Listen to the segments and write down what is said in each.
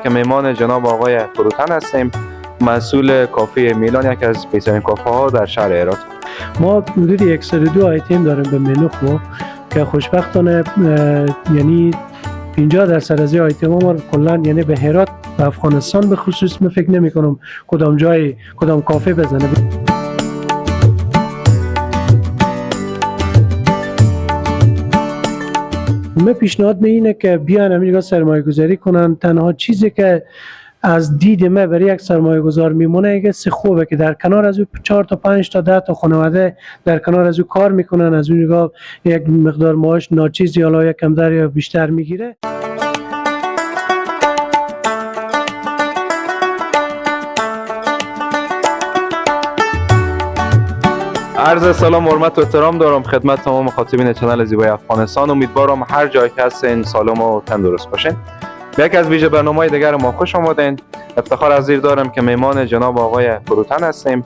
که میمان جناب آقای فروتن هستیم، مسئول کافه میلان، یکی از بهترین کافه ها در شهر هرات. ما حدود 102 آیتم داریم به منو خو که خوشبختانه یعنی 50% از این آیتم ها ما کلا یعنی به هرات و افغانستان به خصوص من فکر نمی کنم کدام جای کدام کافه بزنه. من پیشنهاد می اینه که بیان همینجا سرمایه گذاری کنن. تنها چیزی که از دید من برای یک سرمایه گذار میمونه یک سه خوبه که در کنار از او 4 تا 5 تا 10 تا خانواده در کنار از او کار میکنن، از اون نگاه یک مقدار معاش ناچیز یا یک کمتر یا بیشتر میگیره. عرض سلام و حرمت و احترام دارم خدمت تمام مخاطبین channel زیبای افغانستان. امیدوارم هر جای که هستین سالم و تندرست باشین. به یکی از ویژه برنامه‌های دیگر ما خوش آمدین. افتخار از زیر دارم که میمان جناب آقای فروتن هستیم،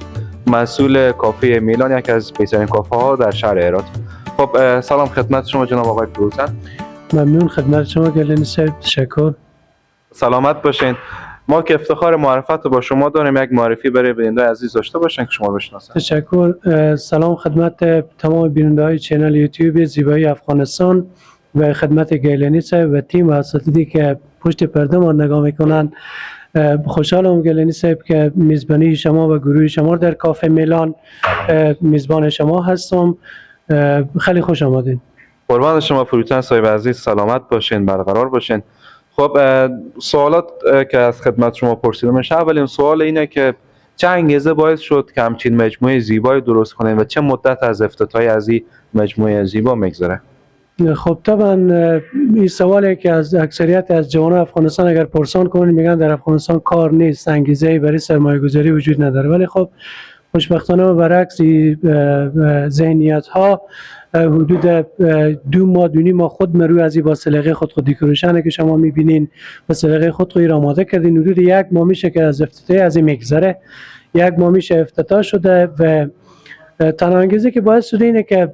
مسئول کافه میلان، یکی از بهترین کافه ها در شهر هرات. خب سلام خدمت شما جناب آقای فروتن. ممنون خدمت شما گلینی صاحب، تشکر. سلامت باشین. ما که افتخار معرفت با شما داریم، یک معرفی برای بیننده عزیز داشته باشین که شما رو بشناسن. تشکر. سلام خدمت تمام بیننده های channel یوتیوب زیبایی افغانستان و خدمت گیلانی صاحب و تیم و اساتیدی که پشت پرده ما نگاه میکنن. خوشحالم گیلانی صاحب که میزبانی شما و گروه شما در کافه میلان میزبان شما هستم. خیلی خوش آمدین. قربان شما فروتن صاحب عزیز، سلامت باشین، برقرار باشین. خب سوالات که از خدمت شما پرسیده میشه، اولین سوال اینه که چه انگیزه باعث شد که همچین مجموعه زیبایی درست کنین و چه مدت از افتتاح از این مجموعه زیبا میگذره؟ خب طبعا این سوالی که از اکثریت از جوانان افغانستان اگر پرسان کنین میگن در افغانستان کار نیست، انگیزه برای سرمایه گذاری وجود نداره، ولی خب خوشبختانه برعکس ذهنیت ها حدود 2 ماه 2.5 ماه خود مروی از این با سلیقه خود خود decoration که شما میبینین با سلیقه خود خود آماده کردین. حدود 1 ماه میشه که از افتتاح از این میگذره، 1 ماه میشه افتتاح شده و تنها انگیزه که باعث شده اینه که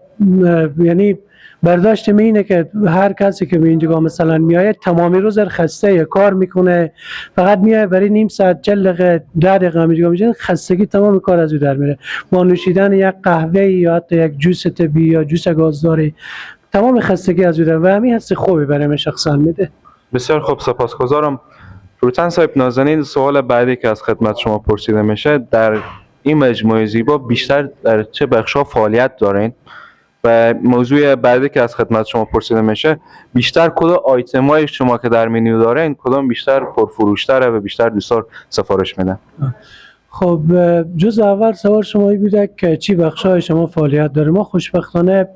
یعنی برداشت می اینه که هر کسی که به اینجا مثلا میآید تمامی روز خسته یا کار میکنه، فقط میآید برای نیم ساعت 40 دقیقه 10 دقیقه اینجا میشینه، خستگی تمام کار از او در میره. با نوشیدن یک قهوه یا حتی یک جوس طبیعی یا جوس گازداری تمام خستگی از او در و همین حس خوبی برای من شخصا میده. بسیار خوب، سپاسگزارم. فروتن صاحب نازنین، سوال بعدی که از خدمت شما پرسیده میشه، در این مجموعه زیبا بیشتر در چه بخش‌ها فعالیت دارین؟ و موضوع بعدی که از خدمت شما پرسیده میشه، بیشتر کدام آیتم های شما که در منیو دارین کدام بیشتر پرفروشتره و بیشتر دوستان سفارش میدن؟ خب جز اول سوال شما بوده که چی بخش‌های شما فعالیت داره. ما خوشبختانه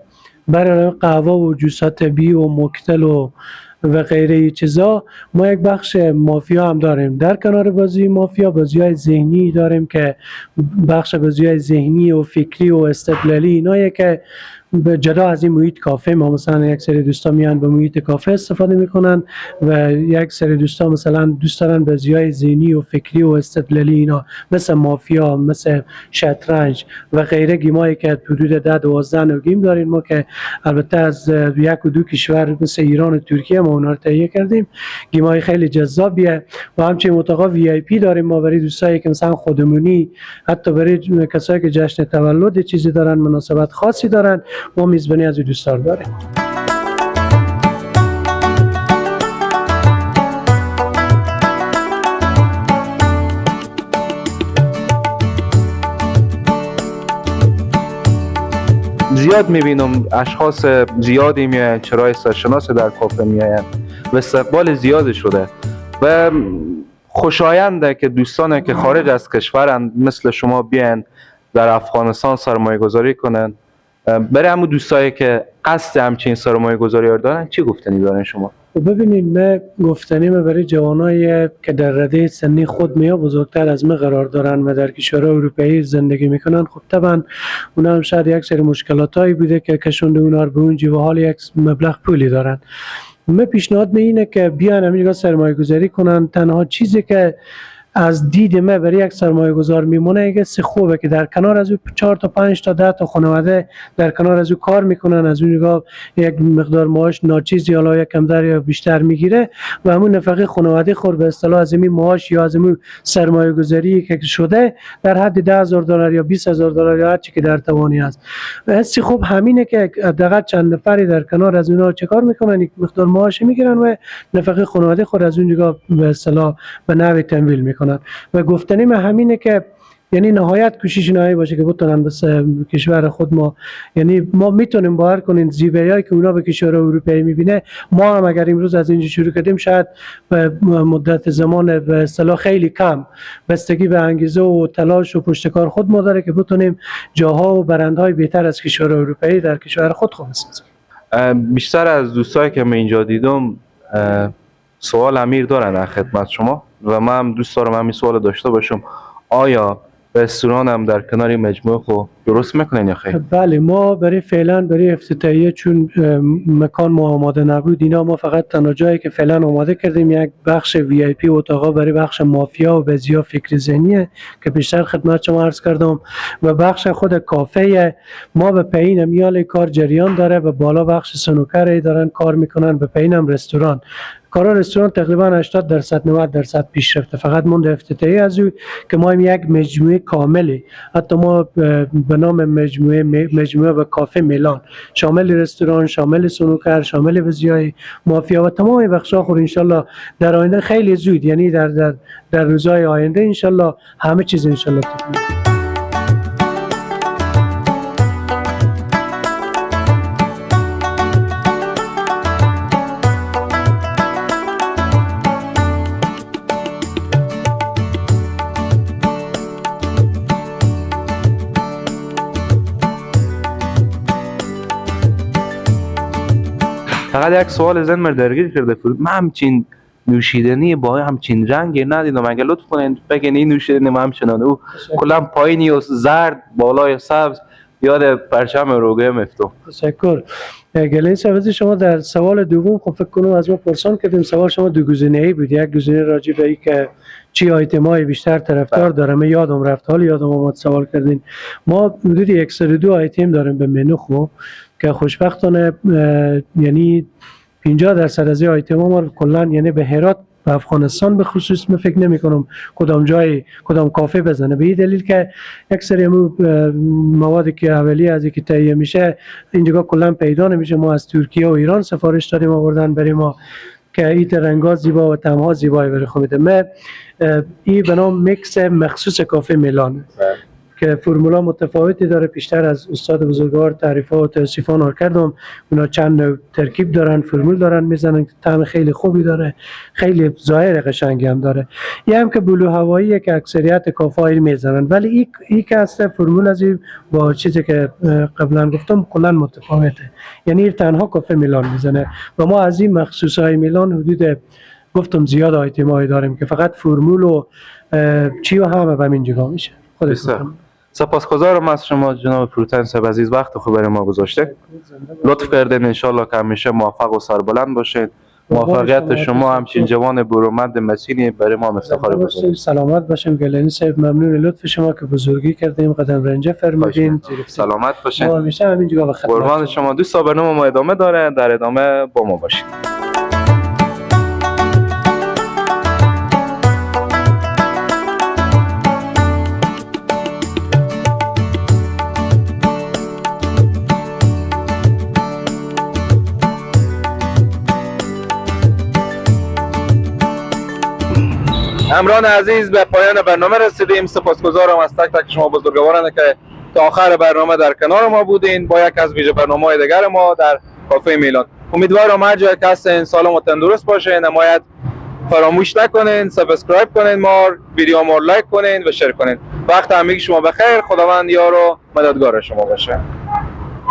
برای قهوه و جوسات طبیعی و موکتل و غیره چیزا ما یک بخش مافیا هم داریم. در کنار بازی مافیا بازی‌های ذهنی داریم که بخش بازی‌های ذهنی و فکری و استدلالی اینایی که به جدا از این محیط کافه ما مثلا یک سری دوستا میان به محیط کافه استفاده میکنن و یک سری دوستا مثلا دوست دارن بازی‌های ذهنی و فکری و استدلالی اینا مثل مافیا، مثل شطرنج و غیره، game ایی که حدود 10 12 نوع game داریم ما که البته از 1 و 2 کشور مثل ایران و ترکیه ما اونا رو تهیه کردیم. game ای خیلی جذابیه و همچنین اتاق VIP داریم ما برای دوستایی که مثلا خودمونی، حتی برای کسایی که جشن تولد چیزی دارن، مناسبت خاصی دارن، ما میزبانی از دوستان داریم. زیاد میبینم اشخاص زیادی میاین، چرای سرشناس در کافه میاین و استقبال زیادی شده و خوشاینده که دوستانه که خارج از کشورند مثل شما بیاین در افغانستان سرمایه گذاری کنن. برای همون دوستایی که قصد همچین سرمایه گذاری رو دارن چی گفتنی دارن شما؟ ببینید من گفتنی من برای جوانایی که در رده سنی خود یا بزرگتر از من قرار دارن و در کشورهای اروپایی زندگی میکنن، خب طبعا اونا هم شاید یک سری مشکلاتایی بوده که کشونده اونا رو به اون و حال یک مبلغ پولی دارن. من پیشنهاد می اینه که بیان همینجا سرمایه گذاری کنن. تنها چیزی که از دید ما برای یک سرمایه گذار میمونه، یک حس خوبه که در کنار از او 4 تا 5 تا 10 تا خانواده در کنار از او کار میکنن، از اون نگاه یک مقدار معاش ناچیز یا یک کمتر یا بیشتر میگیره و همون نفقه خانواده خور به اصطلاح از این معاش یا از این سرمایه گذاری که شده در حد $10,000 یا $20,000 یا هر چی که در توانی است. و حسی خوب همینه که حداقل چند نفری در کنار از اونها چه کار میکنن، یک مقدار معاش میگیرن و نفقه خانواده خود از اون نگاه به اصطلاح به نحو تمویل میکنن. و گفتنی من همینه که یعنی نهایت کوشش نهایی باشه که بتونن به کشور خود ما، یعنی ما میتونیم باور کنین زیبایی‌هایی که اونا به کشور اروپایی میبینه، ما هم اگر امروز از اینجا شروع کردیم شاید به مدت زمان به اصطلاح خیلی کم، بستگی به انگیزه و تلاش و پشتکار خود ما داره که بتونیم جاها و برندهای بهتر از کشور اروپایی در کشور خود خود بسازیم. بیشتر از دوستایی که من اینجا دیدم سوال امیر دارن از خدمت شما و من هم دوست دارم همین سوال داشته باشم. آیا رستوران هم در کنار مجموعه خو درست میکنن یا خیر؟ بله، ما برای فعلا برای افتتاحیه چون مکان ما آماده نبود اینا، ما فقط تنها جایی که فعلا آماده کردیم یک بخش VIP اتاقا برای بخش مافیا و بزیا فکر ذهنیه که بیشتر خدمت شما عرض کردم و بخش خود کافه ما به پایین میال کار جریان داره و بالا بخش سنوکر دارن کار میکنن، به پایین هم رستوران. کارا رستوران تقریبا 80% 90% پیشرفته، فقط مونده افتتاحیه از او که ما هم یک مجموعه کاملی، حتی ما به نام مجموعه و کافه میلان شامل رستوران، شامل سنوکر، شامل بزیای مافیا و تمام بخش‌ها خور انشالله در آینده خیلی زود، یعنی در در در روزهای آینده انشالله همه چیز انشالله تکمیل. فقط یک سوال زن من درگیر کرده بود، من همچین نوشیدنی با همچین رنگی ندیدم، اگه لطف کنین بگین این نوشیدنی من همچنان او کلا پایینی و زرد بالای سبز، یاد پرچم روگه مفتو. تشکر گلین صاحب. شما در سوال دوم خب فکر کنم از ما پرسان کردیم، سوال شما دو گزینه‌ای بود، یک گزینه راجع به این که چی آیتم‌های بیشتر طرفدار داره، من یادم رفت، حال یادم اومد سوال کردین. ما حدود 102 آیتم داریم به منو خب که خوشبختانه یعنی 50% از این آیتم ها ما کلا یعنی به هرات و افغانستان به خصوص من فکر نمی کنم کدام جای کدام کافه بزنه، به این دلیل که یک سری موادی که اولیه از اینکه تهیه میشه اینجا کلا پیدا نمیشه. ما از ترکیه و ایران سفارش دادیم آوردن برای ما که این رنگا زیبا و طعم‌ها زیبایی برای خود میده. من این به نام میکس مخصوص کافه میلان که فرمولا متفاوتی داره، پیشتر از استاد بزرگوار تعریف‌ها و توصیف‌ها نار کردم، اونا چند نوع ترکیب دارن، فرمول دارن میزنن که طعم خیلی خوبی داره، خیلی ظاهر قشنگی هم داره. یه هم که بلو هواییه که اکثریت کافه‌ها میزنن، ولی ای که هست فرمول از این با چیزی که قبلا گفتم کلا متفاوته، یعنی تنها کافه میلان میزنه و ما از این مخصوصای میلان حدود گفتم زیاد آیتم‌هایی داریم که فقط فرمول و چی و همه به همین جگاه میشه. خودتون سپاسگزارم از شما جناب فروتن صاحب عزیز، وقت خوب برای ما گذاشته، لطف کردین، انشالله که همیشه موفق و سربلند باشید. موفقیت شما همچین جوان برومند مسینی برای ما افتخار بزرگ. سلامت باشیم گلانی صاحب، ممنون لطف شما که بزرگی کردیم، قدم رنجه فرمودین. سلامت باشین. ما همیشه همین جگاه خدمت. قربان شما. دوست برنامه ما ادامه داره، در ادامه با ما باشید. همراهان عزیز به پایان برنامه رسیدیم. سپاسگزارم از تک تک شما بزرگواران که تا آخر برنامه در کنار ما بودین با یک از ویژه برنامه‌های دیگر ما در کافه میلان. امیدوارم هر جای که هستین سالم و تندرست باشین. حمایت فراموش نکنین، subscribe کنین ما، ویدیو ما like کنین و share کنین. وقت همگی شما بخیر. خداوند یار و مددگار شما باشه.